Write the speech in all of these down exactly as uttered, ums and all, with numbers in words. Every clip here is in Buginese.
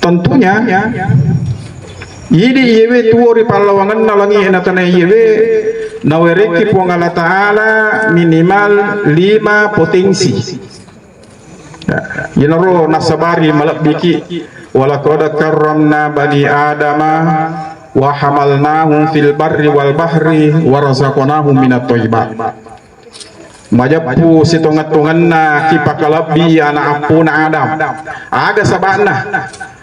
Tentunya, idi iyewe tuo ri pallawangenna langi e na tana iyewe, nawerekki Puang Allah Ta'ala minimal lima potensi. Ya, iyanaro nasabari malebbiki, "Walaqad karramna bani Adama wa hamalnahum fil barri wal bahri wa razaqnahum minat thayyibat." Majeppu sitongeng-tongenna kipakalebbi ana appona Adam. Aga saba'na?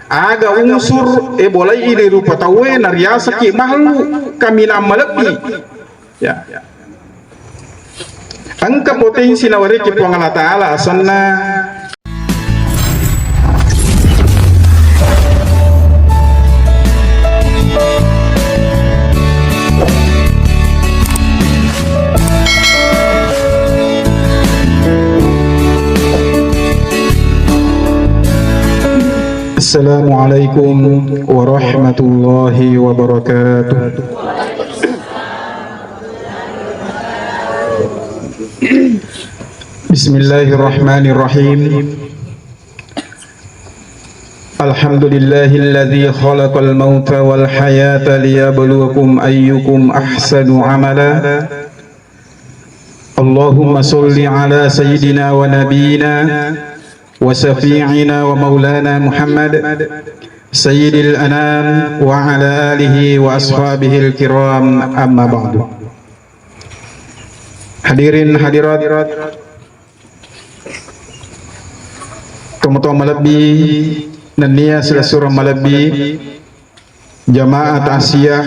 Aga unsur e bolai ri rupa tauwe nariasaki makhluk kaminang malebbi. Ya. Engka potensi nawerekki Puang Allah Ta'ala asenna. Assalamualaikum warahmatullahi wabarakatuh. Bismillahirrahmanirrahim. Alhamdulillahilladzi khalaqal mauta wal hayata liyabluwakum ayyukum ahsanu amala. Allahumma sholli ala sayyidina wa nabiyina wa syafi'ina wa maulana Muhammad sayyidil anam wa ala alihi wa ashabihil kiram, amma ba'du. Hadirin hadirat, tomatoa malebbi nennia silessureng malebbi, jamaah ta'ziah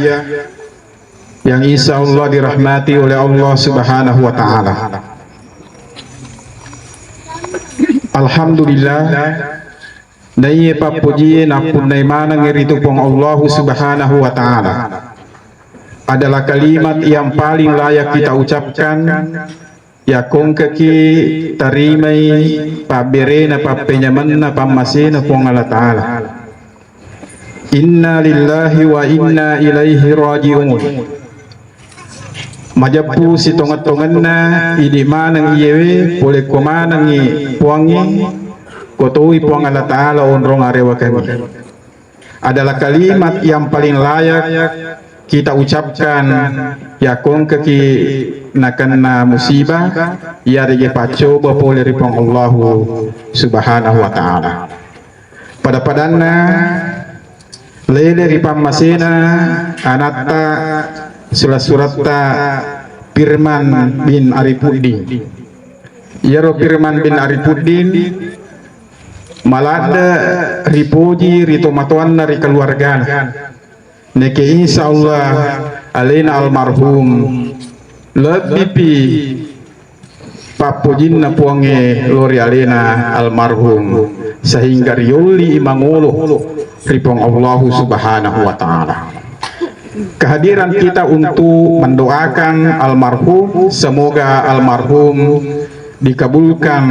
yang insya Allah dirahmati oleh Allah Subhanahu wa Ta'ala. Alhamdulillah, naiya pappojie nappunnai maneng ritu Puang Allahu Subhanahu wa Ta'ala adalah kalimat yang paling layak kita ucapkan, yakko engkaki tarimai pabberena, pappenyamenna, pammasena Puang Allah Ta'ala. Inna lillahi wa inna ilaihi raji'un. Majeppu sitongeng-tongenna idi maneng iyewe, pole ko manengngi Puangnge, ko toi Puang Allah Ta'ala onrong arewakengnge. Adalah kalimat yang paling layak kita ucapkan yakko engkaki nakenna musibah, iyarega paccoba pole ri Puang Allahu Subhanahu wa Ta'ala. Pada-padanna lele ri pammasena anatta sura-suratta Firman bin Arifuddin. Iyaro Firman bin Arifuddin maladde ripoji ri tomatoanna ri keluargana. Neke insya Allah alena almarhum lebbipi pappojinna Puangnge lao ri alena almarhum, sehingga riolli mangolo ri Puang Allahu Subhanahu wa Ta'ala. Kehadiran kita untuk mendoakan almarhum, semoga almarhum dikabulkan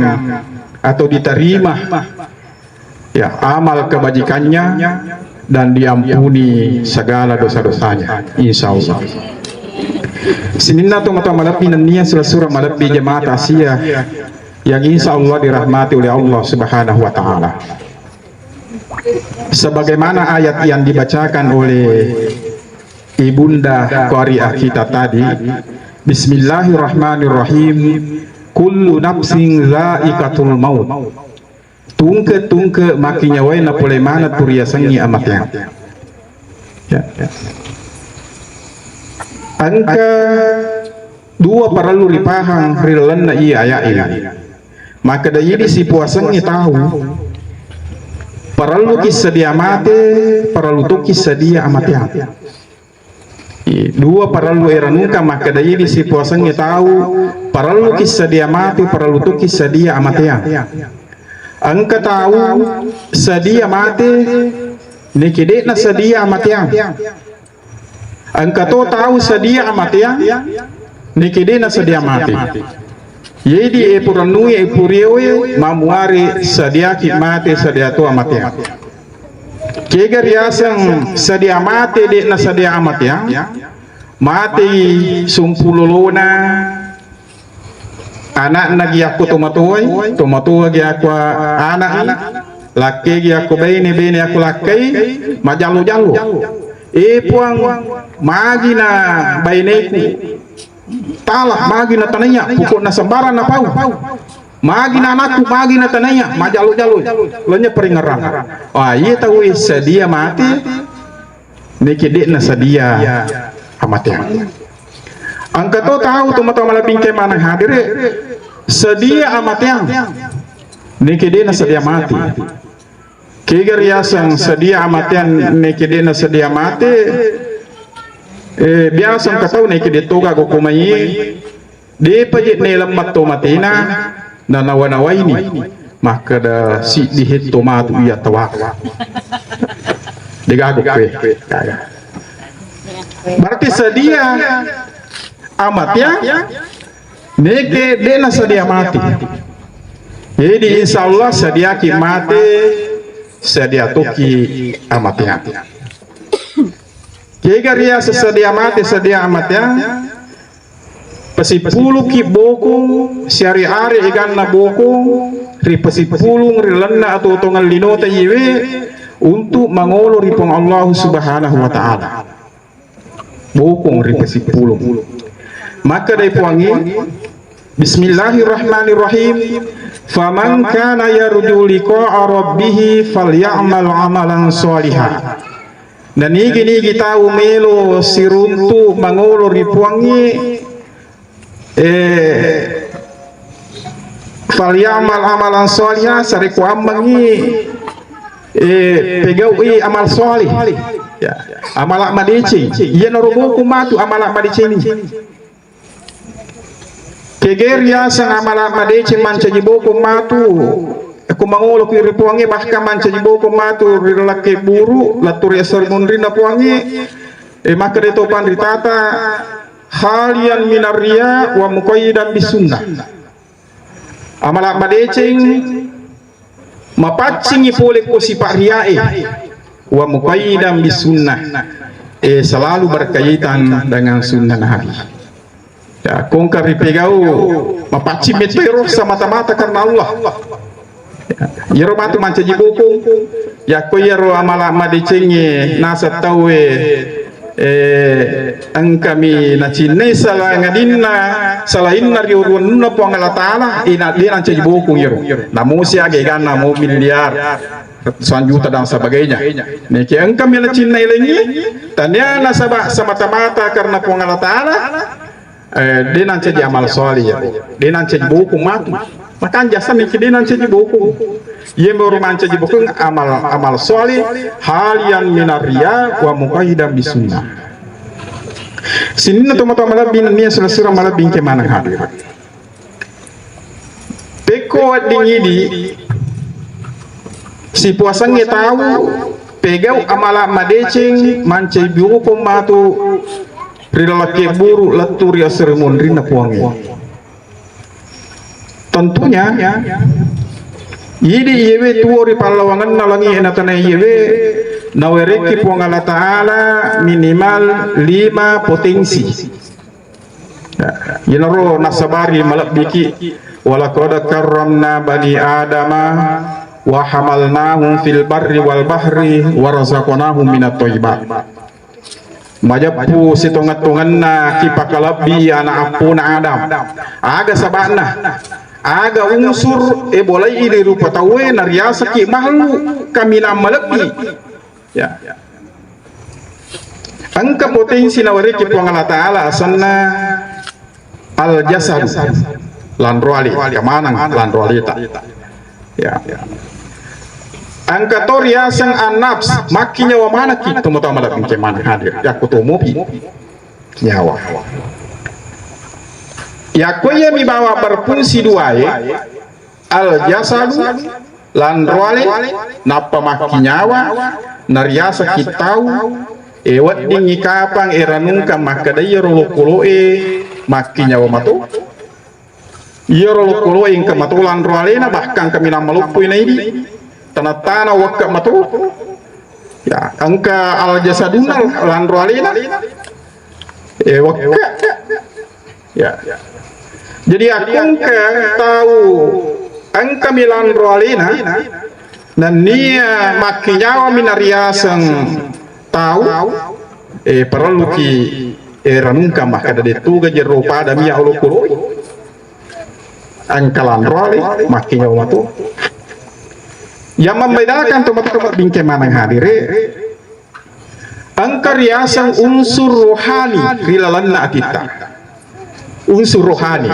atau diterima ya, amal kebajikannya dan diampuni segala dosa-dosanya, insya Allah. Sininna tomatoa malebbi nennia sura-sura malebbi jamaah ta'ziah yang insya Allah dirahmati oleh Allah Subhanahu wa Ta'ala. Sebagaimana ayat yang dibacakan oleh Ibunda Qari'ah kita tadi, Bismillahirrahmanirrahim. Kullu nafsin za'iqatul maut. Tungke-tungke makkinyawae napole maneng tu riasengngi amateang. Ya. Engka dua parellu ripahang ri lalenna iya aya'e. Makkeda idi sipuasengnge tau, parelluki sedia mate, parellu tokki sedia amateang. Dua parellu eranungka makkeda idi sipuasengnge tau, parelluki sedia mate, parellu tokki sedia amateang. Engka tau sedia mate, neke de'na sedia amateang. Engka to tau sedia amateang, neke de'na sedia mate. Jadi e purennui e purioe mamuare sediaki mate, sedia to amateang. Kega riaseng sedia mate, de'na sedia amateang? Matei sumpulolona, ana'na giakko tomatoai, tomatoa giakko ana'na. Lakkegi akko baine, baine akko lakkai, majallo-jallo. E Puang, magi na baineku tala, magi na tanaiya, pokokna sembarang napau. Magi na anakku, magi na tanaiya, majallo-jallo. Lanya peringerang. Wah, iya tau e sedia mati, neke de'na sedia amateang. Engka to tau tomatoa malebbi engka maneng hadire, sedia amateang, neke de'na sedia mati. Kega riaseng sedia amateang neke de'na sedia mate? Eh, biasa engka tau neke de toga gokko mai, depa je neleng matto matena, nanawa-nawaini makkeda siddi hetto matu iya tawaka. Degaga koe. Berarti sedia amateang, neke de'na sedia mati. Jadi insya Allah sediaki mate, sedia toki amateang. Kega riaseng sedia mate, sedia amateang? Pasipulungki bokong, siare-are eganna bokong, ripasipulung ri lalenna atuo-tuongeng linota iyewe untuk mangolo ri Puang Allah Subhanahu wa Ta'ala. Bokong ripasipulung. Makkedai Puangnge, Bismillahirrahmanirrahim. Faman kana yarju liqa'a rabbih falyamal amalan shaliha. Na nigi-nigi tau melo siruntu mangolo ri Puangnge, eh, falyamal amalan shaliha, sarekko ammengngi, eh, pegau'i amal shalih. Ya, amala madeceng. Iyanaro bokong matu amala madeceng. Kega riaseng amala madeceng mancaji bokong matu, ko mangolo ki ri Puangnge, bahkan mancaji bokong matu ri lakkeburu, lettu ri esso ri munrinna Puangnge, eh, makkeda to panritata, khaliyan minar riya wa muqayyadan bis sunnah. Amala madeceng mapaccingi pole ko sipa riae, wa muqayyadan bis sunnah, eh, selalu berkaitan dengan sunnah Nabi. Ya, ko engka ripegau mapaccing metto ero semata-mata karena Allah. Ya, iyaro matu mancaji bokong. Yakko iyaro amala madecengnge naseng tauwe, eh, engkami nacinnai sala ngadinna, salainna ri uruwannunna Puang Allah Ta'ala, ina-, de nancaji bokong iyaro. Namosi aga eganna mau miliar, ratusan juta dan sebagainya. Neke engkami nacinnai lengngi, tania nasaba semata-mata karena Puang Allah Ta'ala, eh, de nancaji amal shalih ya, de nancaji bokong matu. Makanja sami ki de nancaji bokong. Iye moro mancaji bokong amal, amal shalih, khaliyan minar riya wa muqayyadan bis sunnah. Sininna tomatoa malebbi nennia sura-sura malebbi engka maneng hadir. Pekko wedding idi, sipuasengnge tau, pegau amala madeceng, mancaji bokong matu ri laleng kebburu lettu ri esso ri munrinna Puangnge. Tentunya, idi iyewe tuo ri pallawangenna langi e na tana iyewe, nawerekki Puang Allah Ta'ala minimal lima potensi. Iyanaro nasabari malebbiki, walaqad karramna bani adama wa hamalnahum fil barri wal bahri wa razaqnahum minat thayyibat. Majeppu sitongeng-tongenna kipakalebbi ana appona Adam. Aga saba'na? Aga unsur e bolai idi rupa tauwe nariasaki makhluk kaminang malebbi. Ya. Engka potensi nawerekki Puang Allah Ta'ala asenna al-jasad, lanroali, kamanang lanroalita. Ya. Engka to riaseng an-nafs, makkinyawa manekki, tomatoa malebbi engka maneng hadir. Yakko to mopi nyawa. Yakko iya mi bawa berfungsi duae, al-jasadu, lanroale, nappa makkinyawa, nariasaki tau, e weddingngi kapang e ranungkang makkeda iyaro lokkolo'e makkinyawa mato. Iyaro lokkolo'e engka mato lanroalena, bahkan kaminang maloppoi naidi. Tana-tana wakka mato. Ya, engka al-jasaduna lanroalena. E wakka. Ya. Jadi akko engka tau engkami lanroalena, Nennia makkinyawami nariaseng tau, eh, parelluki, eh, ranungkang makkeda, de' toga jero pada mia olokkoloi. Engka lanro ale, makkinyawa matu. Yang membedakan tomatoa bingke maneng hadire, engka riaseng unsur rohani ri lalenna atitta. Unsur rohani.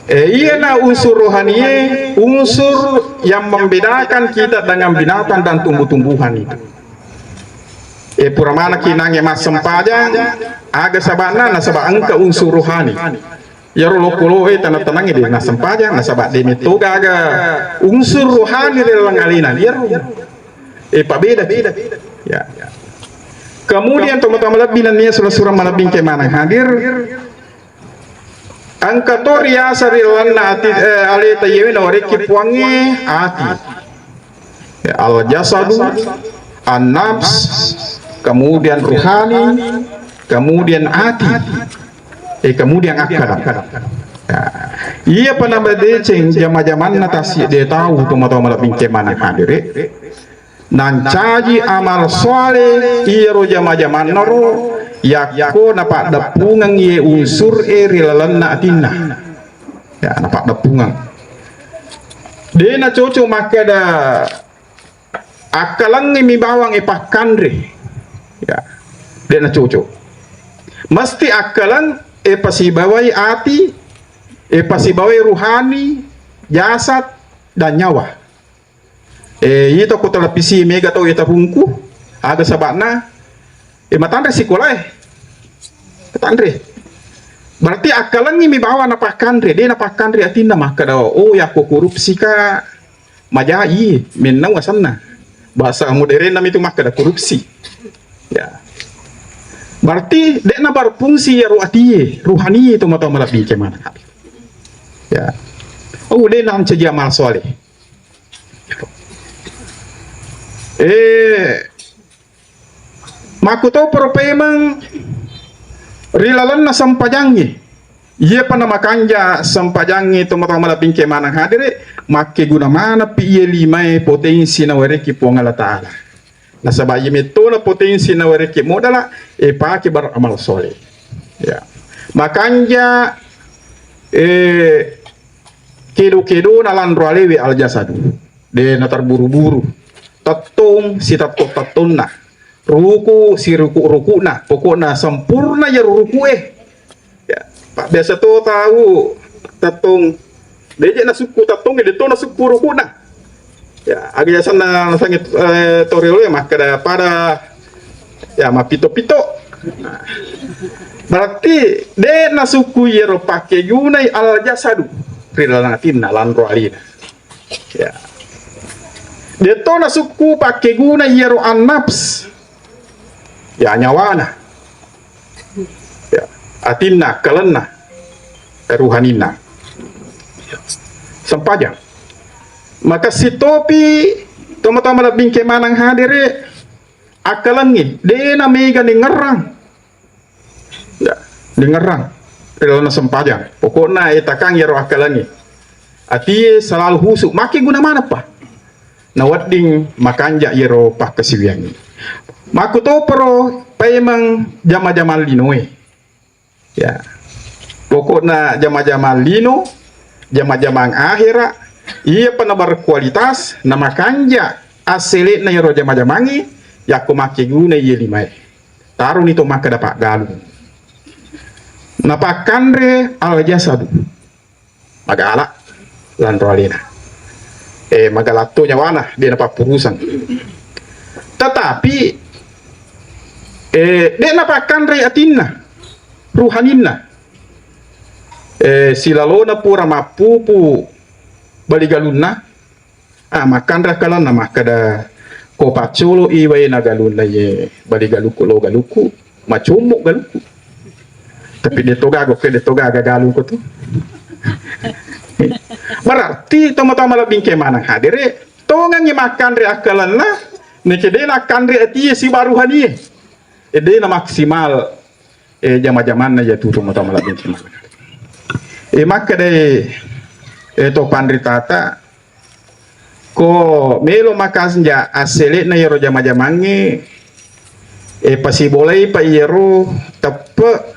Eh, iyana unsur rohanie, unsur yang membedakan kita dengan binatang dan tumbuh-tumbuhan itu. Eh, pura manaki nange massempajang, aga sabana, nasaba engka unsur rohani. Iyaro lokkoloe tanang-tanangnge de' nassempajang, nasaba de' metto gaga unsur rohani ri laleng alena. Iyaro. Eh, pabeda. Ya. Kemudian tomatoa malebbi nennia sura-sura malebbi engke maneng hadir. Engka to riaseng ri lalenna ati, eh, aleta iyewe nawarekki puangnge ati. Ya, al-jasadu, an-nafs, kemudian ruhani, kemudian ati, eh, kemudian akal. Ya. Iya pa namadeceng jama-jamanna tassi de' tau tomatoa malebbi engke maneng hadire. Nancaji amal soleh iyaro jama-jamannaro yakko napaddeppungeng iye unsur e ri lalenna atinna. Ya, napaddeppungeng. De' nacocok makkeda akkalengngi mi bawang e pakkanre. Ya, de' nacocok. Mesti akkaleng e pasibawai ati, e pasibawai ruhani, jasad, dan nyawa. Eh, ito ko televisi mega tau itarungku, aga sabana, eh, matanre sikolae. Matanre. Berarti akkalengngi mi bawa napakkanre, de' napakkanre atinna makkeda, oh, yakko korupsi ka, majai, mennau asenna. Bahasa modernna mitu makkeda korupsi. Ya. Berarti de' nabarfungsi iyaro atie, ruhanie tomatoa malebbi engke maneng. Ya. Oh, de' nancaji amal soleh. Eh, makkutoparo paimeng ri lalenna sempajangnge. Iyapa namakanja sempajangnge tomatoa malebbi engke maneng hadire, makkeguna maneppi iye limae potensi nawarekki Puang Allah Ta'ala. Nasaba iye mettona potensi nawarekki modala, eh, pake beramal soleh. Ya. Makanja, eh, kedo-kedona lanro alewe al-jasadu. De' naterburu-buru. Tettong sitettong-tettonna. Ruku siruku-ruku'na. Pokokna sempurna iyaro ruku'e. Ya, pa' biasa to tau tettong. De' je nasukku tettong, de' to nasukku ruku'na. Ya, aga yasenna nasengnge, eh, to riolo e makkeda pada, ya, mappito-pito. Berarti de' nasukku iyaro pakkegunai al-jasadu ri laleng atinna, lanro alena. Ya. De' to nasukku pakkeguna iyaro an-nafs. Ya, nyawana. Ya, atinna, akkalenna, ruhaninna. Sempajang. Makessing topi tomatoa malebbi engke maneng hadire, akkalengnge, de' namega nengngerang. Ya, dengerang ri lalenna sempajang. Pokokna, eh, takang iyaro akkalengnge. Atie selalu husu, makkeguna maneppa. Nawedding makanja iyaro pakkasiwiangnge. Makkutoparo paimeng jama-jamang linoe. Ya. Pokokna jama-jamang lino, jama-jamang ahera, iyapa naberkualitas, namakanja assele'na iyaro jama-jamangnge, yakko makkeguna iye limae. Taroni to makkeda paggalung. Napakkanre al-jasadu. Magala lanro alena. Eh, magala to nyawana, de' napappurusang. Tetapi, eh, de' napakkanre atinna, ruhaninna. Eh, silalona pura mappupu bali galunna, Ah, makkanre akkalenna makkeda, ko paccolo i waena galunna iye bali galukku lo galukku, macommo galukku. Tapi de' to gaga, oke, de' to gaga galungku tu. Berarti tomatoa malebbi engke maneng hadire, tongengngi makkanre akkalenna, neke de' nakkanre atie sibawa ruhanie. E, de' na maksimal, eh, jama-jamanna iyatu tomatoa malebbi engke maneng. Eh, makkedai, eh, to panritata, Ko melo makanja assele'na iyaro jama-jamangnge, e, pasibolai pa iyaro teppe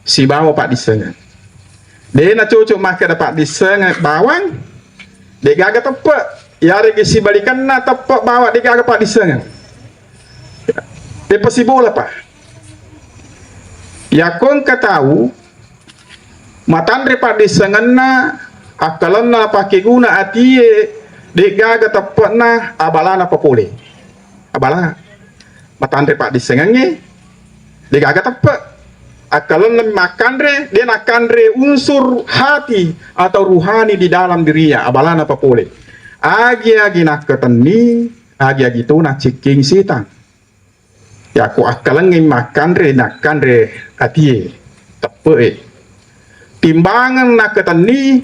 sibawa paddissengeng. De' nacocok makkeda paddissengeng bawang, de' gaga teppe. Iyarega sibalikanna, teppe bawang de' gaga paddissengeng. E, pasibola pa. Yakko engka tau matanre paddissengenna, akkalenna pakkeguna atie, de' gaga teppe'na, abalana papole. Abala. Matanre paddissengengnge, de' gaga teppe. Akkalenna makkanre, de' nakkanre unsur hati atau ruhani di dalam dirinya, abalana papole. Agi-agi nakkatenni, agi-agi to naccekkengi setang. Yakko akkalengnge makkanre, nakkanre atie, teppe'e. Timbangeng nakkatenni,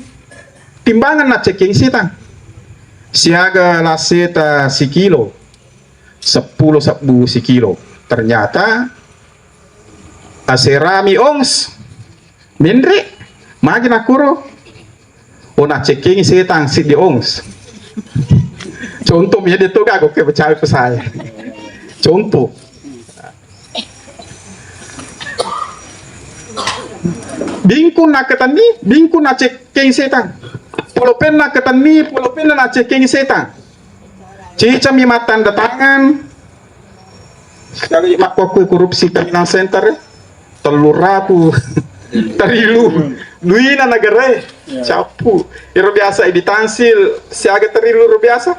timbangeng naccekkengi setang. Siaga lasseta sikilo, seppulo sebbu sikilo. Ternyata aserami ons. Menre, magi nakkuro? Oh, naccekkengi setang siddi ons. Contoh mi de' to gaga ke bacawe pesae. Contoh. Bingkung nakkatenni, bingkung naccekkengi setang. Polopenna nakkatenni, polopenna naccekkengi setang. Cicami mattanda tangan. Sekali makkuakui korupsi Terminal Center, eh. Tellu ratu tarilu. Duina negara, eh. Cappu. Iro biasa di Tansil, siaga tarilu iro biasa?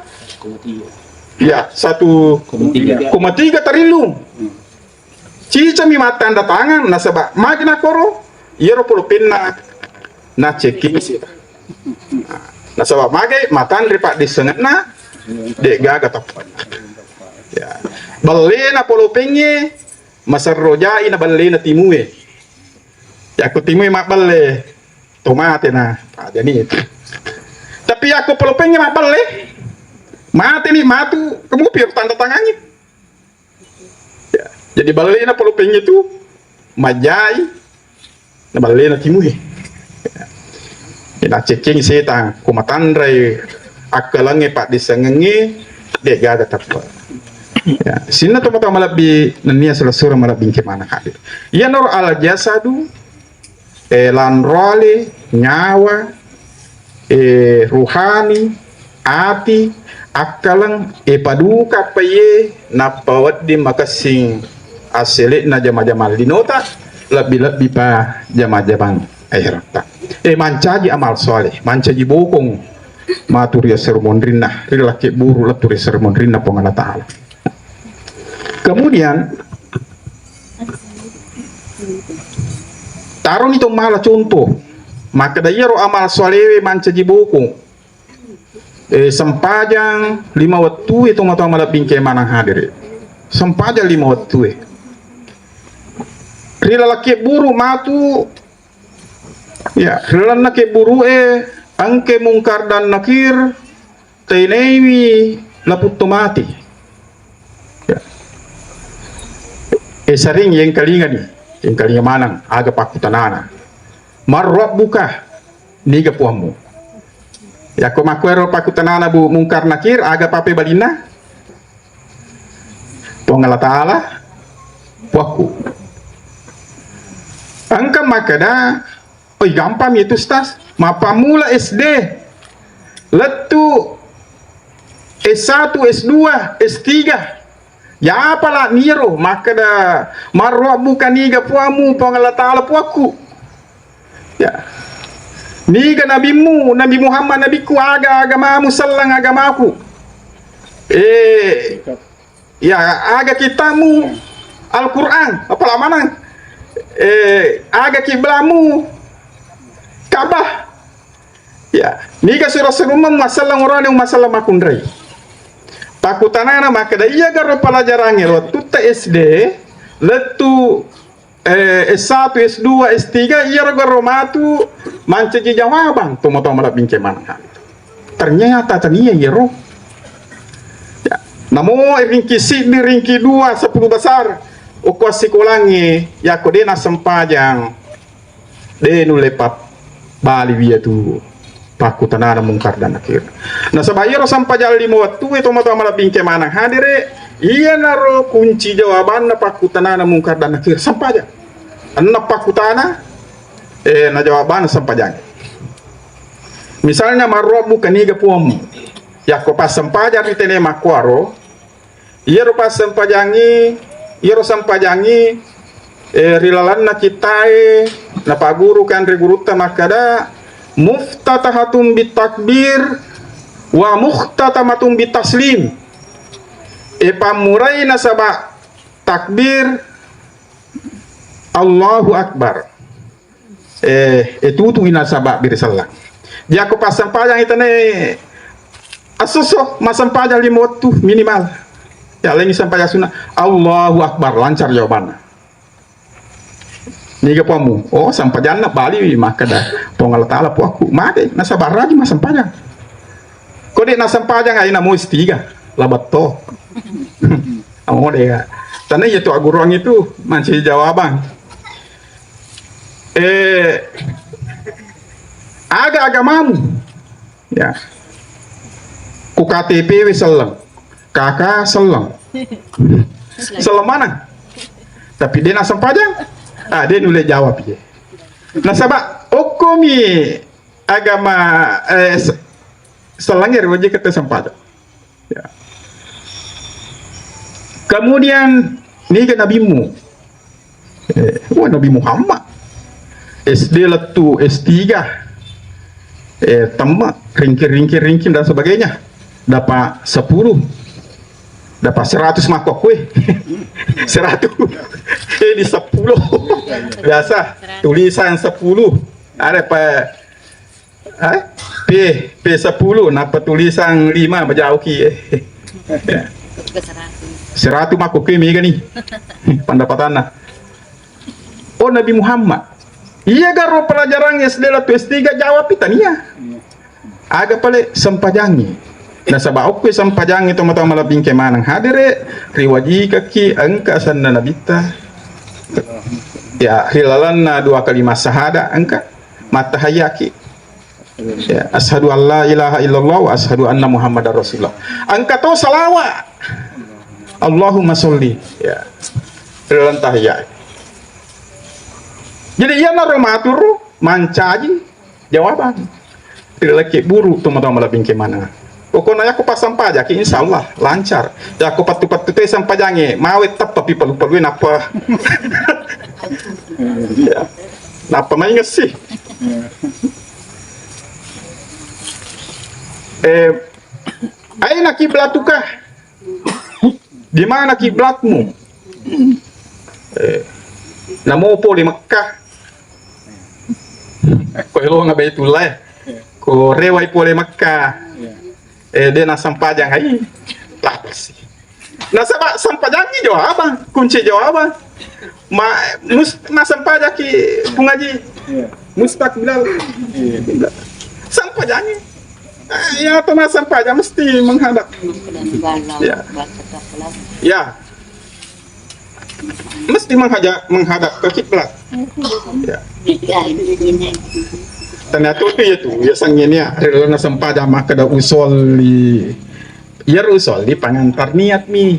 Ya, satu koma tiga. Koma tiga tarilu. Cicami mattanda tangan, nasaba magi nakkoro, iyaro polopenna naccekkengi setang. Nasaba magi matanre paddissengenna, de' gaga teppe'na. Ya. Bellena polopengnge, maserro jai na bellena timue. Yakko timue mabbelle, to mate na, pajani itu. Tapi yakko polopengnge mabbelle, mateni matu, kamu piro tanda tangangngi. Ya, jadi ballena polopengnge tu majjai, na ballena timue. Ya. Naccekkengi setang, ko matanrai akkalengnge paddissengengnge, de' gaga teppe. Ya, sininna tomatoa malebbi nennia sura-sura malebbi engke maneng hadir. Iyanaro al jasadu, eh, lanroale, nyawa, eh, ruhani, ati, akkaleng, eh, paduka pa iye nappa wedding makessing assele'na jama-jamang linota, lebbi-lebbi pa jama-jamang akheratta. Eh, mancaji amal soleh, mancaji bokong matu ri asero monrinna, ri lakke buru lettu ri asero monrinna Puang Allah Ta'ala. Kemudian, taroni to mala contoh, makkeda iyaro amal solewe mancaji bokong. Eh, sempajang lima wettu e, tomatoa malebbi engke maneng hadiri. Sempajang lima wettu e. Ri laleng kebburu matu, ya, ri lalenna kebburu e, engke Mungkar dan Nakir, tenaiwi laputto mati. Ya. Eh, sering yengkalingani, yengkalinga maneng, aga pakkutanana. "Man rabbuka?" Niga puammu? Yakko makkuero pakkutanana Bu Mungkar Nakir, aga papebalinna? Puang Allah Ta'ala, puakku. Engka makkeda, "Oi, gampang itu, Ustaz. Mappammula S D, lettu S satu, S dua, S tiga. Ya, apala niro makkeda, 'Man rabbuka?' Niga puammu?" "Puang Allah Ta'ala puakku." Ya. "Niga nabimmu?" "Nabi Muhammad nabikku." "Aga agamamu?" "Selleng agamaku." Eh, ya, aga kitabmu? Al-Quran. Apala maneng? Eh, aga kiblamu? Ka'bah. Ya, niga sura-surummu? Masallang urane, masallang makkunrai. Pakkutanana makkeda, iya garo pelajarangnge ro tutta S D, lettu, eh, S satu, S dua, S tiga, iyaro garo matu mancaji jawabang tomatoa malebbi engke maneng. Ternyata tania iyaro. Ya, namo ringki siddi, ringki dua, sepuluh besar, okko assikolangnge, yakko de nassempajang, de nulle pabbali wiya tu. pakkutanana Mungkar dan Nakir. Nasaba iyaro sempajang lima wettu e, tomatoa malebbi engka maneng hadere, iyanaro kunci jawabanna pakkutanana Mungkar dan Nakir, sempajang. Enneng pakkutana, eh, najawabana sempajang. Misalnya, "Man rabbuka?" Niga puammu? Yakko passempajang ri tene makkuaro, iyaro passempajangngi, iyaro sempajangngi, eh, ri lalenna kittae napaguru kanre gurutta makkada, "Muftatahatun bit takbir wa muhtatamatun bit taslim." E pammurai nasaba takbir, Allahu Akbar. Eh, eh, tutu ina sabak biri sallang. Jakko passempajang itane, assosso massempajang lima wettu minimal. Ya, lengi sempajang sunna. Allahu Akbar, lancar jawabanna. Niga puammu? Oh, sempajanna bali makkada, "Puang Allah Ta'ala puakku." Mate, nasaba raji massempajang. Ko de' nassempajang, aina mo istiga, labatto. Amo de' ya. Tanna iya tu agguruang itu mancaji jawabang. Eh, aga agamamu? Ya. Ku K T P we selleng. K K selleng. Selleng mana? Tapi de' nassempajang. Ah, de' nulle jawab ye. Nasaba okkomi agama, eh, se-, sellengnge ri wajikeng sempajang. Ya. Kemudian, niga nabimmu? Eh, wah, Nabi Muhammad. S D lettu S tiga. Eh, temma, ringking, ringking, ringking, dan sebagainya. Dapat sepuluh. Dapat seratus mako kue. Seratus. Eh, di sepuluh. Biasa, tulisan sepuluh. Ada apa? Eh? P, P sepuluh, nappa tulisang lima, majauki, eh. Seratus mako ke mega ni. Pendapatanna. Oh, Nabi Muhammad. Iya garo pelajaran S D lettu S tiga jawab tania. Aga pale sempajangi. Nasaba okko sempajangi tomatoa malebbi engka maneng hadere, riwajikekki engka asenna nabitta. Ya, ri lalenna dua kalimat sahada engka mattahayaki. Ya, asyhadu an la ilaha illallah wa asyhadu anna Muhammadar Rasulullah. Engka to salawa. Allahumma sholli. Ya. Ri laleng tahiyya. Jadi iyanaro maturu mancaji jawaban. Ri laleng buru tomatoa malebbi engka maneng. Pokokna yakko passempajaki, insya Allah lancar. Yakko pettu-pettu te sempajange, mawe teppa pi palu-palue nappa. Ya. Nappa maingesi. Eh, aina kiblatuka? Di mana kiblatmu? Eh, namo pole Mekkah. Ko elonga Baitullah, eh. Ko rewai pole Mekkah. Eh, de' nassempajang ai. Lapasi. Nasaba sempajangi jawabang, kunci jawabang. Ma, mus, massempajaki Pung Haji. Iya. Mustaqbilal. Iya. Sempajangi. Eh, ya, atau massempajang mesti menghadap. Ya. Ya. Mesti menghadap, menghadap ke kiblat. Ya. Ternyata itu ya tu, ya sangin ya, ri laleng sempajang makkada usolli. Iyaro usolli pengantar niat mi.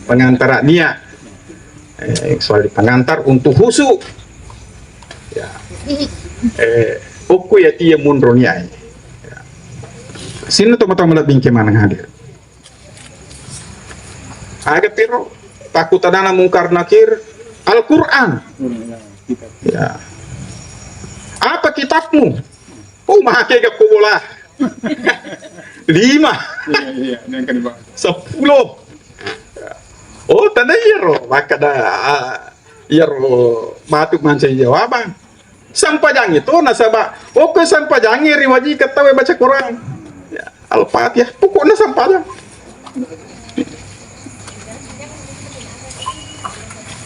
Pengantar niat. Eh, usolli pengantar untuk khusyuk. Ya. Eh, okko ya tia munro niat. Ya. Sini tomatoa malebbi engka maneng hadir. Aga piro pakkutanana Mungkar Nakir? Al-Quran. Ya. Apa kitabmu? Oh, make ga ko bola. Lima. Iya, iya, yang kedua. Sepuluh. Oh, tanda iyaro. Makkada, ah, iyaro matu mancaji jawabang. Sempajangi tu nasaba, okko sempajangi riwajikeng tauwe baca Quran. Ya, Al-Fatihah, pokokna sempajang.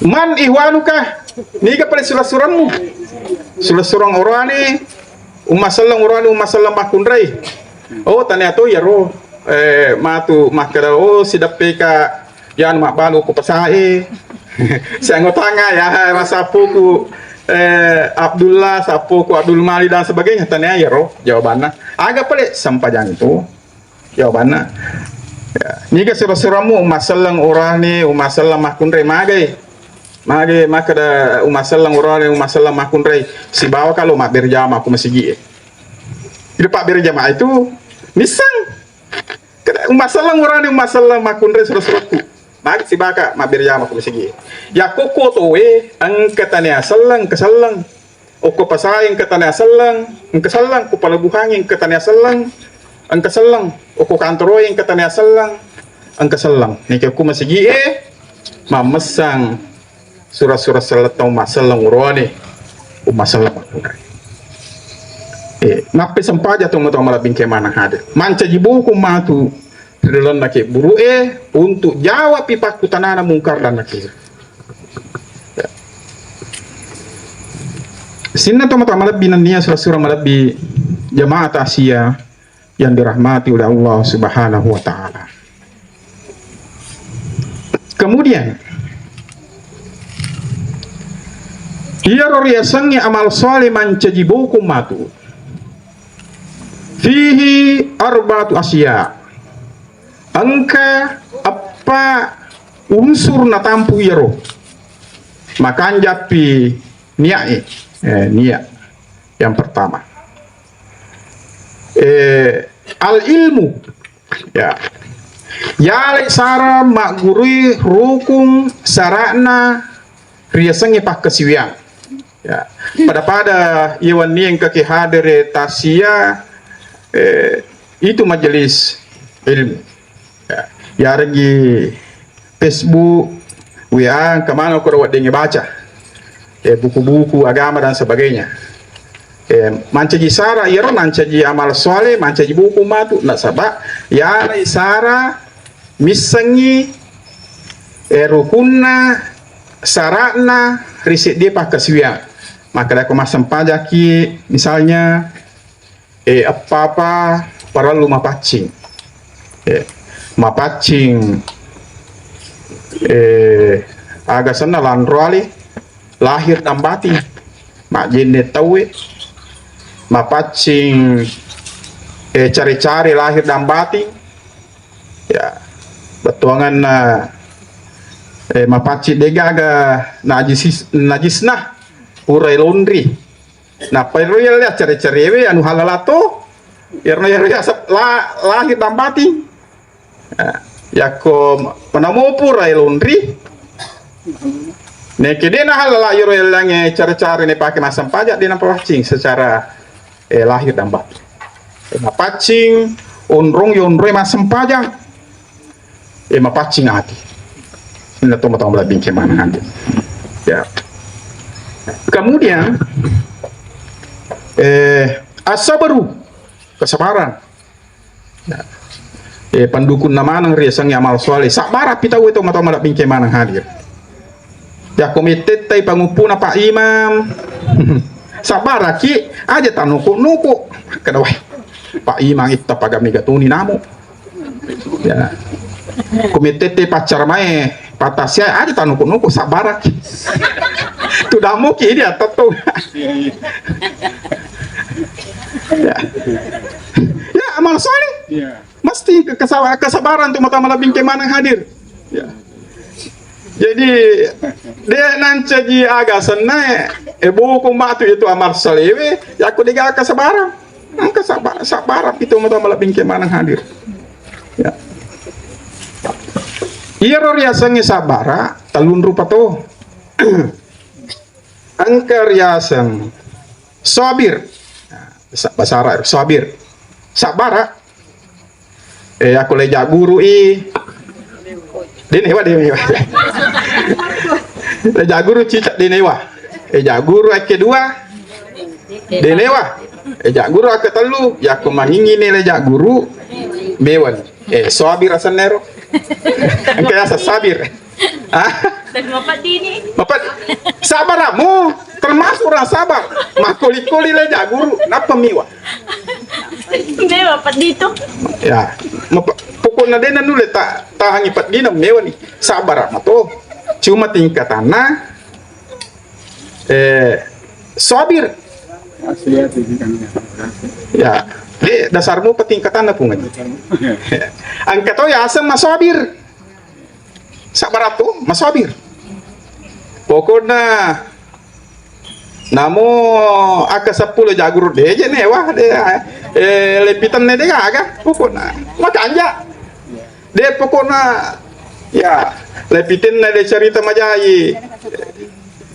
Man ikhwanuka, niga pale sura-surammu? Sura-surang oroane, umma selleng oroane, umma selleng makkunrai. Oh, tania to iyaro, eh, matu makkada, oh, sideppeka, ya, mabbalu ko pasae. Sianggotanga, ya, rasa puku. eh, Abdullah, sappoku Abdul Malik dan sebagainya, tania iyaro jawabanna. Aga pale sempajang itu? Jawabanna, ya, niga sura-suramu umma selleng urane, umma selleng makkunrai, magai? Magai makkeda umma selleng urane, umma selleng makkunrai, sibawa kalo mabbere jama ko masigi e. Ida pabbere jama itu misseng. Kada umma selleng urane, umma selleng makkunrai sura-suraku. Magi sibaka mabbere jama ko masigi. Yakko ko towe engka tania selleng, engka selleng. Okko pasae engka tania selleng, engka selleng. Ko pelabuhange engka tania selleng, engka selleng. Okko kantoroe engka tania selleng, engka selleng. Neke ko masigi e, mammessang sura-sura selleng tau masselleng urane, umma selleng makkunrai. Eh, nappai sempaja tomatoa malebbi engka maneng hadir. Mancaji buku matu ri lalenna kebburu'e untuk jawab pi pakkutanana Mungkar dan Nakir. Ya. Sininna tomatoa malebbi nennia sura-sura malebbi jamaah takziah yang dirahmati oleh Allah Subhanahu wa Ta'ala. Kemudian, iyaro riasengnge amal saleh mancaji bokong matu, fihi arba'atu asya, engka eppa unsur natampu iyaro. Makanjappi niat, eh, niat yang pertama. Eh, al ilmu, ya. Yalai sara maggurui rukung sara'na riasengnge pakkasiwiang. Ya. Pada-pada iya wenni engkaki hadere takziah, eh, itu majelis ilmu. Ya. Yareggi Facebook, W A, engka maneng ko weddingngi baca. Eh, buku-buku agama dan sebagainya. Eh, mancaji sara iyaro, mancaji amal saleh, mancaji bokong matu, nasaba yalai sara missengngi, eh, rukunna, sara'na ri seddie pakkasiwiang. Makkeda ko massempajaki, misalnya, eh, eppa-eppa parellu mapaccing. Eh, mapaccing, eh, aga senna lanro ale, lahir dan batin. Majjenne tauwe, mapaccing, eh, care-care lahir dan batin. Ya, bettuanganna, eh, mapaccing degaga najis, najisna, purai laundry. Nappa ero yalli care-carewe anu halala to. Ero, ero yaseng la-, lahir dan batin. Eh, yakko manamopu rai laundry, neke de nahalala iyaro yellangnge cara-cara napake massempajang, de napapaccing secara, eh, lahir dan batin. Eh, mapaccing onrong yonroi massempajang. Eh, mapaccing ati. Ini tomatoa malebbi engka maneng hadir. Ya. Kemudian, eh, as-sabru, kesabaran. Ya. Eh, pendukunna maneng riasengnge amal saleh. Sabbara'pi tauwe tomatoa malebbi engka maneng hadir. Yakko mettettai panguppuna Pak Imam. Sabbaraki, aja tanuku-nuku. Kada, wah, Pak Imam itta paga mega toni namu. Ya. Ko mettette paccaramae, pattasia, aja tanuku-nuku, sabbaraki. Tudammuki idi attetto. Iya, iya. Ya. Ya, amal saleh. Iya. Mesti ke-, kesaba-, kesabaran tomatoa malebbi engka maneng hadir. Ya. Jadi, de nancaji aga senna, eh, bokong matu itu amal salewe, yakko degaga kesabaran. Engka saba-, sabbara'pi tomatoa malebbi engka maneng hadir. Ya. Iyaro riasengnge sabbara, tellung rupa to. Engka riaseng sabir. Nah, sa-, bahasa Arab, sabir. Sabbara. Eh, yakko leja guru i. Denewa, denewa. Leja guru cicak denewa. Leja guru kedua. Denewa. Leja guru ketellu. Yakko mangingini leja guru. Mewani. Eh, sabir asenna ero. Engka yaseng sabir. Ah? Tapi mapaddini. Mapad-, sabar kamu, termasuk orang sabar. Makoli-koli leja guru, nappa miwa. Ini mapaddi itu. Ya, mapa-, pokoknya de nulle ta-, tahangi paddina mewani. Sabar mato. Cuma tingkatanna, eh, Sabir. Ya, de dasarmu petingkatanna pungaji. Engka to yaseng masabir. Sabaratu masabir. Pokokna namo akka seppulo jaguru deje newa de, eh, lepitenna de gaga. Pokokna makanja. De pokokna ya lepitenna de cerita majai.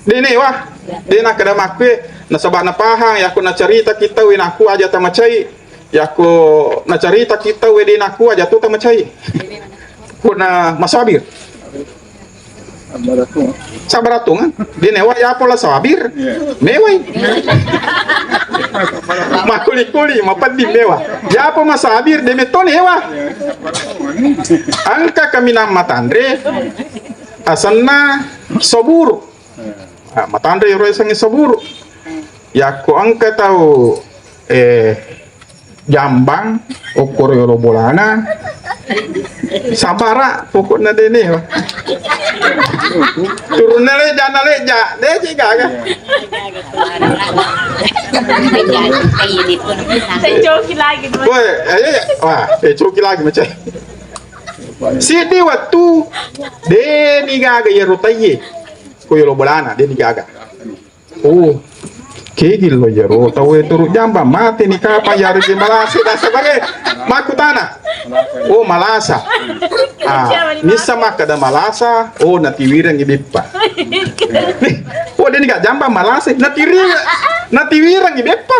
De newa, de nakkeda makkue nasaba napahang yakko nacerita kita we nakku aja tamacai. Yakko nacarita kita we de nakku aja tu tamacai. Kuna masabir. Sabaratungan. De newa ya pola sabir. Mewai. Makuli-kuli mapeddi mewa. Ya apa masabir de metto newa. Engka kaminang matanre asenna soburu. Ah, matanre ero yasengnge soburu. Yakko engka tau eh jambang okkoro yolo bolana sabara pokokna dene. Turunna leja na leja deje gaga. Saya coki lagi. Woi, ayo ya. Wah, eh coki lagi macam. Sidi waktu deni gaga yero taiye. Ko yolo bolana deni gaga. Oh, kegil lo yero tau e turu jamba mate ni kapa yaro je malasa dasa bare. Maku tana. Oh, malasa. Ah, nisa maka da malasa. Oh, natiwirang i beppa. Oh, deni ga jamba malasa. Natiwirang, natiwirang i beppa.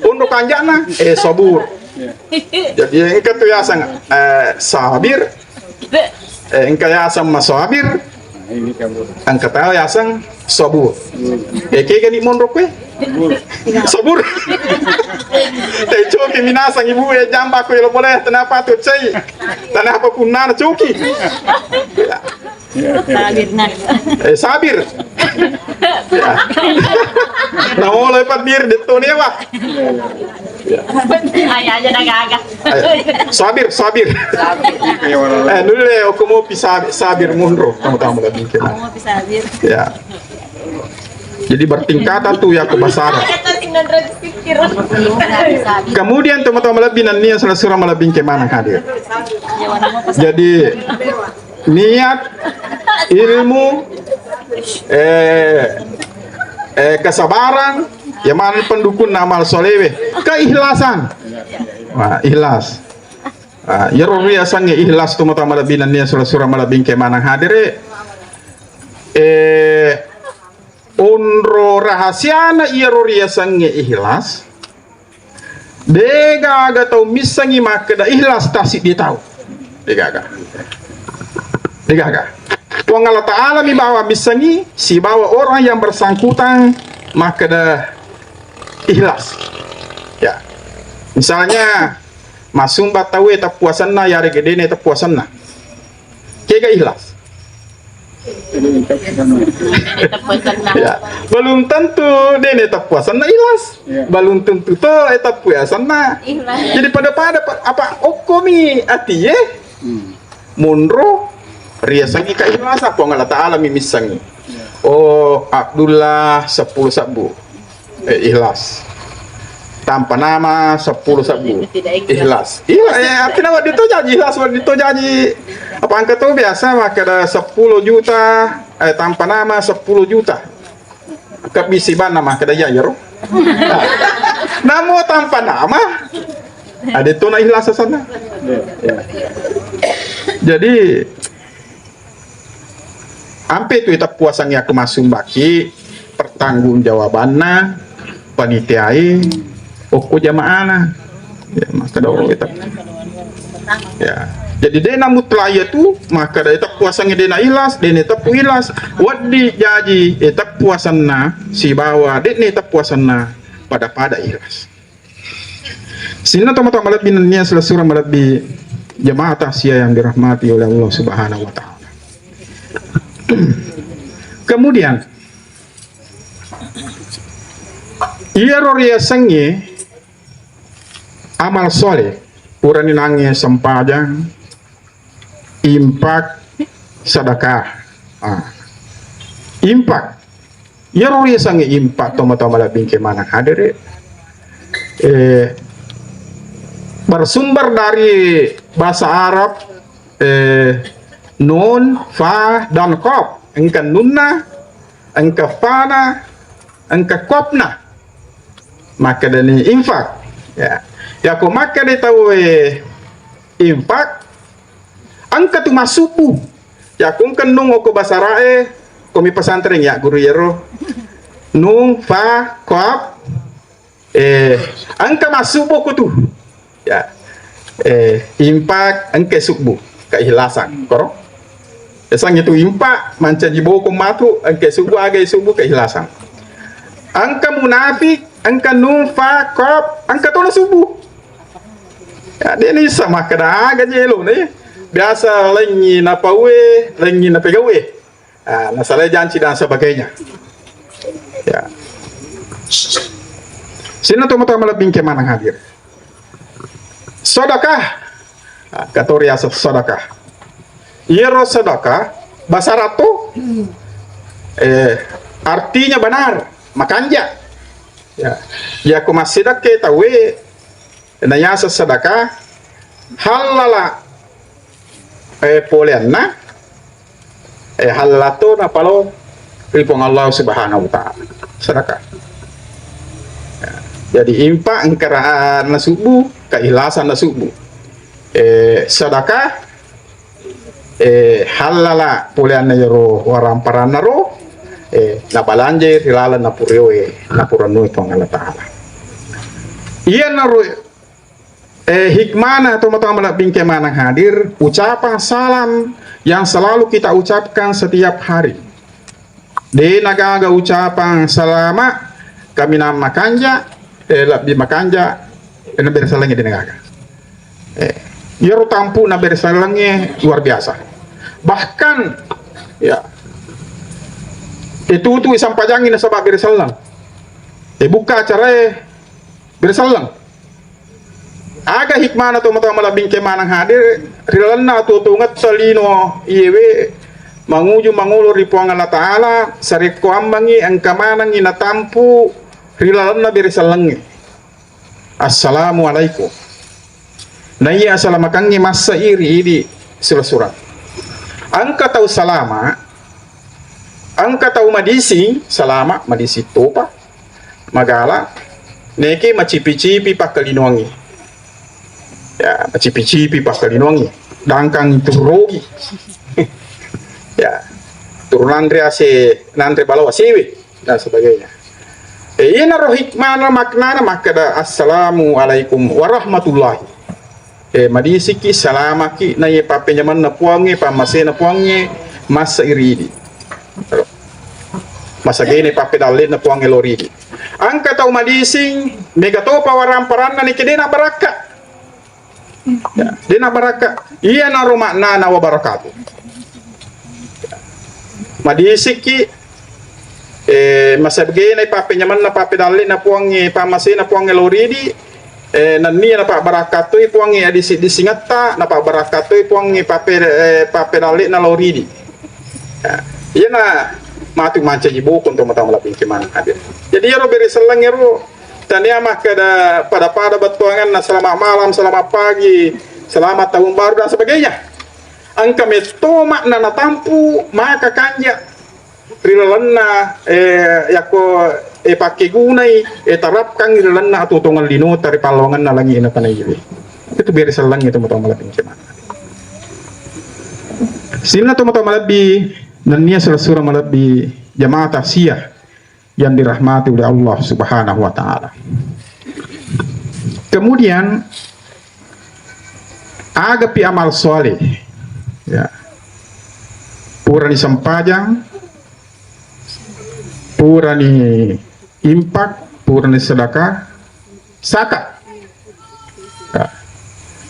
Untuk kanjana, eh, sobur. Jadi engka tu yaseng eh, sabir. Eh, engka yaseng masabir. Engka tau yaseng sobur. Eh, kega ni monro kue? Sobur. Eh, coki minasang ibu eh jamba kue lo boleh tanapa tu cai. Tanapa kunna coki. Sabir nah. Eh, sabir. Ya. Nah, mulai padir di Tony apa? Aja aja dah gaga. Ayo. Sabir, sabir. Eh, dulu deh, aku mau pi sabir, sabir munro. Tamu-tamu lagi kena. Mau pi sabir. Ya. Jadi bertingkatan tuh ya ke pasar. Kemudian teman-teman lebih nanti yang selesai malah bingkai mana hadir. Jadi niat, ilmu, eh, eh, kesabaran, ya mana pendukung amal solewe, keikhlasan. Wah, ikhlas. Ah, yero riasangnge ikhlas tu mata malebbinan nia sura-sura malebbing ke manang hadere. Eh, onro rahasiana iyaro riasangnge ikhlas. Degaga tau missengngi makkeda ikhlas tassiddi tau. Degaga. Degaga. Puang Allah Ta'ala mi bawa missengngi sibawa orang yang bersangkutan makkeda ikhlas. Ya. Misalnya masumba tauwe teppuasenna yarega dene teppuasenna. Kega ikhlas. Ya, belum tentu dene teppuasenna ikhlas. Belum tentu to eh teppuasenna. Jadi pada-pada apa okkomi atie. Munro riasengngi ka ikhlas apa Allah Ta'ala mi missengngi. Oh Abdullah seppulo sabbu. Eh, ikhlas. Tanpa nama seppulo sabbu. Ikhlas. Ikhlas. Eh, artinya waktu itu janji ikhlas, waktu itu janji apa angka tu biasa makkeda seppulo juta, eh, tanpa nama seppulo juta. Kebbisi banna makkeda iya yaro. Namo tanpa nama. Ada tu na ikhlas sana. Ya. Jadi ampe tu ita puasang ya kemasumbaki pertanggungjawabanna panitiae okko jamaana. Ya, maka doro ita. Ya. Jadi dena mutlak iya tu maka da ita puasang dena ikhlas, dena ita pu ikhlas. Waddi jaji ita puasanna sibawa dena ita puasanna pada-pada ikhlas. Sininna tomatoa malebbi nennia silessureng malebbi jamaah takziah yang dirahmati oleh Allah Subhanahu wa Ta'ala. Kemudian iyaro riasengnge amal soleh, purani nangnge sempajang, infak, sedekah. Ah. Infak. Iyaro riasengnge infak, tomatoa malebbi engka maneng hadere, eh, bersumber dari bahasa Arab, eh, nun, fa, dan qaf. Engka nunna, engka fana, engka qafna. Makkedani infak. Ya. Yako makkeda tauwe infak, engka tu massubbu. Yako engka nun okko basarae, komi pesantren ya guru yero. Nun, fa, qaf, eh, engka massubbu ko tu. Ya. Eh, infak engka subbu, keikhlasan. Koro? Yasengnge tu infak, mancaji bokong matu, engka subbu, aga subbu, keikhlasan. Engka munafik, engka nun, fa, qaf, engka tona subbu. Ya, de' nisa makkeda aga jelo ne. Biasa lengngi napaue, lengngi napegaue. Ah, nasalai janci dan sebagainya. Ya. Sininna tomatoa malebbi engka maneng hadir. Sedekah. Ah, katori asa sedekah. Iyaro sedekah, bahasa Arab tu, eh, artinya benar, makanja. Ya. Yako massedekah tauwe, nayaseng sedekah, hallala, eh, poleanna, eh, hallala to napalo ri Puang Allah Subhanahu wa Ta'ala. Sedekah. Ya. Jadi infak engka ra-, nasubbu, keikhlasan nasubbu. Eh, sedekah, eh, hallala poleanna iyaro waramparanna ro, eh, nabalanjai ri laleng napurioe, napurannui Puang Allah Ta'ala. Iyanaro, eh, hikmana tomatoa malebbi engka maneng hadir, ucapan salam yang selalu kita ucapkan setiap hari. De' nagaga ucapan salama, kaminang makanja, eh, lebbi makanja, eh, nabere sellengnge de' nagaga. Eh, iyaro tampu'na bere sellengnge luar biasa. Bahkan, ya, eh, tutui sampajangngi nasaba bere selleng. Eh, bukka acarae bere selleng. Aga hikmana tomatoa malebbi engka maneng hadir, ri lalenna atuo-tuongetta lino iyewe manguju mangolo ri Puang Allah Ta'ala, sarekkoammengngi engka manengngi natampu ri lalenna bere sellengnge. Assalamualaikum. Naiya asalamakengnge masse'i ri idi sura-sura. Engka tau salama, engka tau madising, salama, madising topa, magala, neke macipi-cipi pakkalinoangngi. Ya, macipi-cipi pakkalinoangngi. Dangkang turugi. Ya, turunanre ase, nanre balawa sewe. Dan sebagainya. Eh, iyanaro hikmana maknana makkeda, "Assalamualaikum warahmatullahi." Eh, madisiki, salamaki, naiya pappenyamenna Puangnge, pammasena Puangnge, massa iridi. Masagene pappedallenna Puangnge loridi. Engka tau madising, mega topa waramparanna neke dena barakka. Ya, dena barakka. Iyanaro maknana wabarakatuh. Madisikki, eh, masabgena pappenyamenna, pappedallenna Puangnge, pammasena Puangnge loridi, eh, nennia napabbarakkattui Puangnge adisi-disingetta, napabbarakkattui Puangnge pappe-, eh, pappedallenna loridi. Ya, iyana matu mancaji bokong to mata malapingki maneng hadir. Jadi iyaro bere selleng ero tania makkeda pada-pada bettuanganna, "Selamat malam, selamat pagi, selamat tahun baru," dan sebagainya. Engka metto makna natampu maka kanja ri lalenna, eh, yakko, eh, pakkegunai, eh, terapkan ri lalenna atuo-tuongeng linota ri pallawangenna langi na tanaiwi. Itu bere selleng itu mata malapingki maneng. Sininna to mata malebbi, nennia sura-sura malebbi jamaah takziah yang dirahmati oleh Allah Subhanahu wa Ta'ala. Kemudian, agapi amal soleh, ya, purani sempajang, purani impak, purani sedekah, saka. Ya.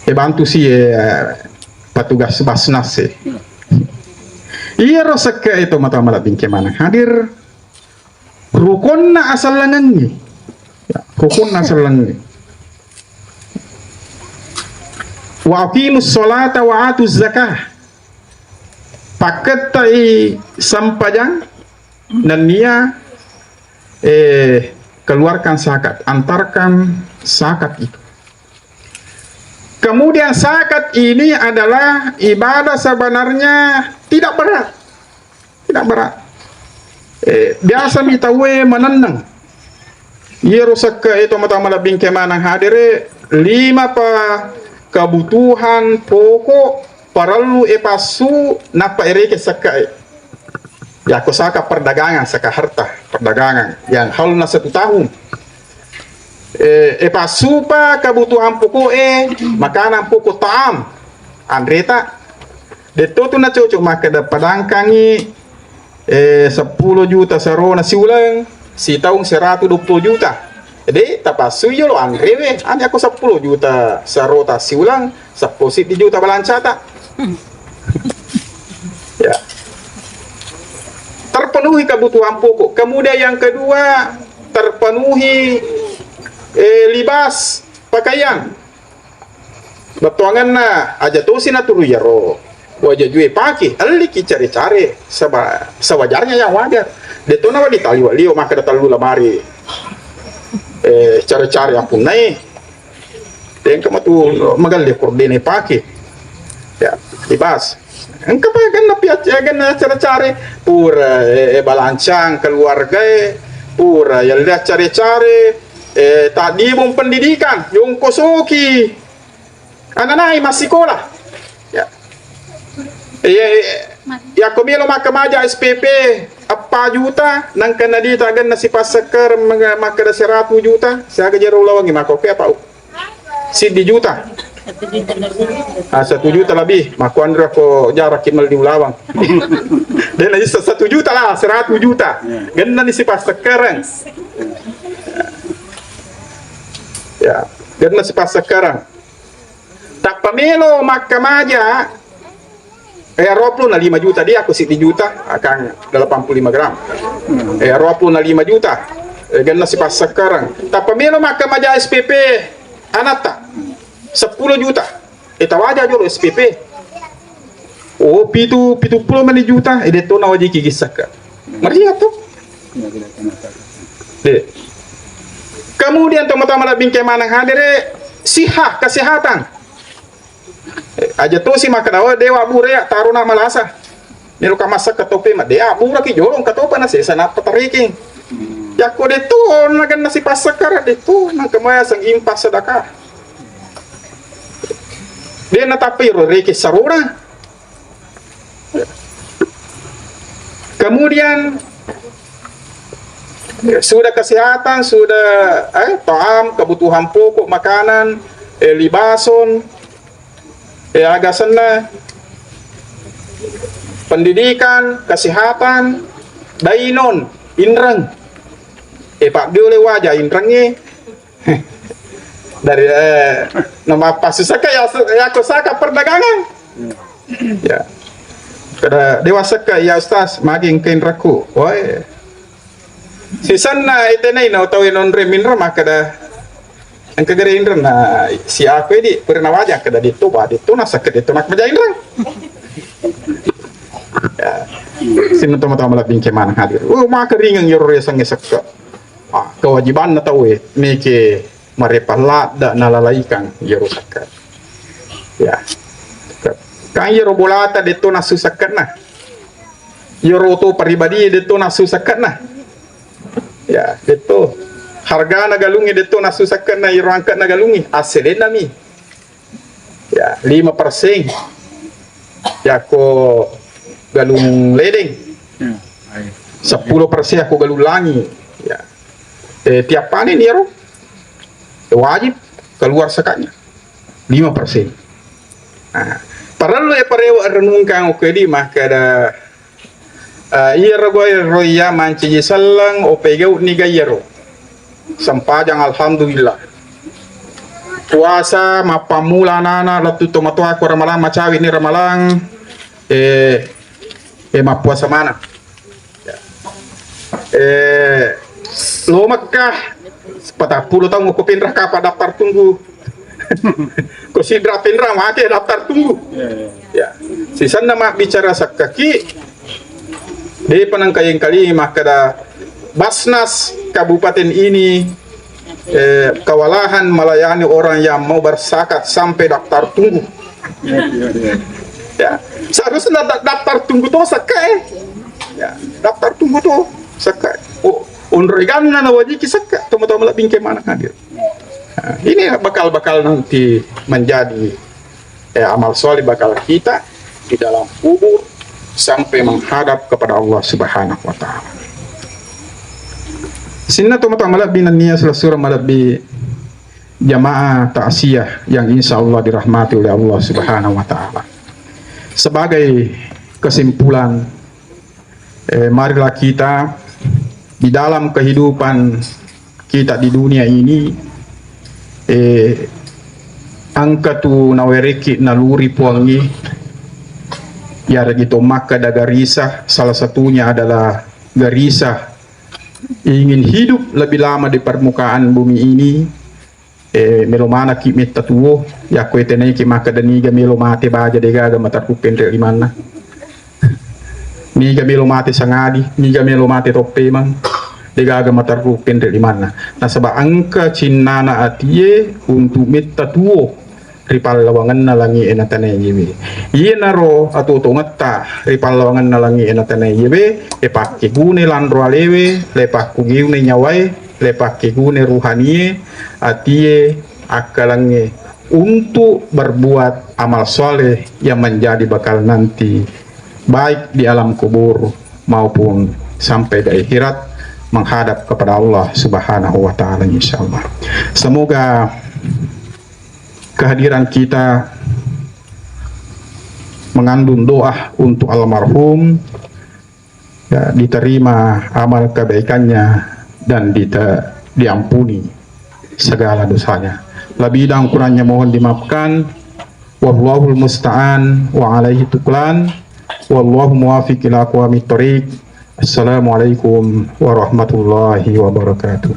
E bantu si, eh, petugas Basnas e. Iyaro sekke itu mata malebbi engka maneng hadir. Rukonna asellengengngi. Ya, rukonna asellengengngi. "Wa aqimus sholata wa atuz zakah." Pakkettai sempajang, nennia Eh, keluarkan zakat, antarkan zakat itu. Kemudian zakat ini adalah ibadah sebenarnya tidak berat. Tidak berat. Eh, biasa mi tauwe manenneng. Iyaro sekka e to mata malebbi engka maneng hadere, lima pa kebutuhan pokok parellu e passu nappa ereke sekka e. Yako saka perdagangan, saka harta perdagangan yang haulna satu tahun. Eh, e passupa kebutuhan pokok e, makanan pokok ta'am, anreta. Detto tu nacocok makkeda padangkangi, eh, seppulo juta sarona siuleng, sitaung seratu dua puluh juta. Jadi tapassui jolo anrewe, ani aku seppulo juta sarota siuleng, seppulo siddi juta balancata. Ya. Terpenuhi kebutuhan pokok. Kemudian yang kedua, terpenuhi, eh, libas, pakaian. Bettuangenna aja tosi naturu iyaro waja jue pake, elliki care-care, saba-, sewajarnya yang wajar. Detto nawa ditaliwa liwa makkeda tellu lamari, eh, care-care appunnai. Engka matu magalle kordene pake. Ya, dibahas. Engka pa ganna pia-, ganna care-care, pura, eh, eh, balancang keluarga e, pura yalle care-care, eh, taddibung pendidikan, yongkosoki ananai massikola. Ya. Iya, iya. Yakko melo makkamaja S P P eppa juta, nangka nadita ganna sipassekker meng-, makkeda seratu juta, siaga jero ulawangi makko ke apa? Siddi juta. Ah, satu juta lebih, makko anre ko jaraki melli ulawang. Dena isa satu juta lah, seratu juta. Genna ni sipassekkereng. Ya, genna sipassekkereng. Tappa melo makkamaja, eh, dua puluh na lima juta dia, aku siddi juta, akan delapan puluh lima gram. Eh, dua puluh na lima juta, eh, genna sipassekkereng. Tappa melo makkamaja S P P anatta, seppulo juta. Eh, tawaja jolo S P P. Oh, pitu, pitu pulo mani juta, eh, detto nawajiki gissakka. Maria tu. De. Kemudian tomatoa malebbi engka maneng hadere, siha, kesehatan. Eh, aja tosi makkeda, "Oh, dewa bure ya, tarona malasa." Melo ka massakka tope ma, de, ah, bura ki jolo, engka topa na sesa nappa tariki. Yakko de tu, na ganna sipassakkara de tu, na kemaya sang impas sedekah. De na tapi ro reke sarona. Kemudian, sudah kesehatan, sudah, eh, ta'am, kebutuhan pokok, makanan, eh, libason, eh, aga senna, pendidikan, kesehatan, dainon, inreng. Eh, Pak Biole waja inrengnge. Dari, eh, nama pasu saka ya, ya ko saka perdagangan. Ya. Kada dewa saka ya Ustaz, magi engka inrekku. Woi. Sisenna itenai no tau nonre minro makkada engka gere inreng na si aku edi pura nawaja kada ditto ba ditto na saka ditto nak maja inreng. Ya. Sininna tomatoa malebbi engka maneng hadir. Oh, maka ringeng yero resengnge sekka. Ah, kewajibanna tauwe meke marepa ladda nalalaikan yero sekka. Ya. Kan yero bolata detto nasu sekkenna. Yero to paribadi detto nasu sekkenna. Ya, detto. Hargana galungnge detto nasu sekkenna yero angkana galungnge. Asselenna mi. Ya, lima persen. Yako galung ledeng. Hmm, ai. Seppulo persen ako galung langi. Ya. Eh, tiap panen yero wajib keluar zakatnya. Lima persen. Nah, parellu e parewa renungkan oke di makkada, eh, iya rogoe roya mancaji selleng, ope gau ni gairo. Sempajang alhamdulillah. Puasa mappammula anana lettu tomatoa ko ramalang macawi ni ramalang, eh, eh, mappuasa mana. Ya. Eh, lo Mekkah, patappulo taung ko pinra kapa daftar tunggu. Ko sidra pinra mate daftar tunggu. Ya, ya. Ya. Sisenna mabbicara sakkaki, de panangkayeng kali makkada, Basnas K kabupaten ini, eh, kewalahan melayani orang yang mau berzakat sampai daftar tunggu. Ya, seharusnya da-, daftar tunggu tuh sekke. Ya, daftar tunggu tuh sekke. Oh, onro eganna nawajiki sekke, tomatoa malebbi engka maneng hadir. Nah, ini bakal-bakal nanti menjadi, eh, amal soleh bakal kita di dalam kubur sampai menghadap kepada Allah Subhanahu wa Ta'ala. Sininna tomatoa malebbi nennia silessureng malebbi jamaah takziah yang insya Allah dirahmati oleh Allah Subhanahu wa Ta'ala. Sebagai kesimpulan, eh, marilah kita di dalam kehidupan kita di dunia ini, eh, engka tu nawereki naluri Puangnge, yaregi to makkeda garisa, salah satunya adalah garisa ingin hidup lebih lama di permukaan bumi ini, eh, melo manaki metta tuo, yakko etenaiki makkeda niga melo mate baja degaga matarru penre limanna. Niga melo mate sangadi, niga melo mate toppemang, degaga matarru penre limanna. Nasaba engka cinnana atie untuk metta tuo ri pallawangenna langi'e na tanae yewe. Iyenaro atuo-tuongetta ri pallawangenna langi'e na tanae yewe, le pakkegune lanro alewe, le pakkegune nyawae, le pakkegune ruhanie, atie, akkalengnge untuk berbuat amal soleh yang menjadi bekal nanti, baik di alam kubur maupun sampai di akhirat menghadap kepada Allah Subhanahu wa Ta'ala, insyaallah. Semoga kehadiran kita mengandung doa untuk almarhum, ya, diterima amal kebaikannya dan dite-, diampuni segala dosanya. Lebih dan kurangnya mohon dimaafkan. Wallahul musta'an wa alaihi tuklan. Wallahu muwaffiq ila aqwamit thariq. Assalamualaikum warahmatullahi wabarakatuh.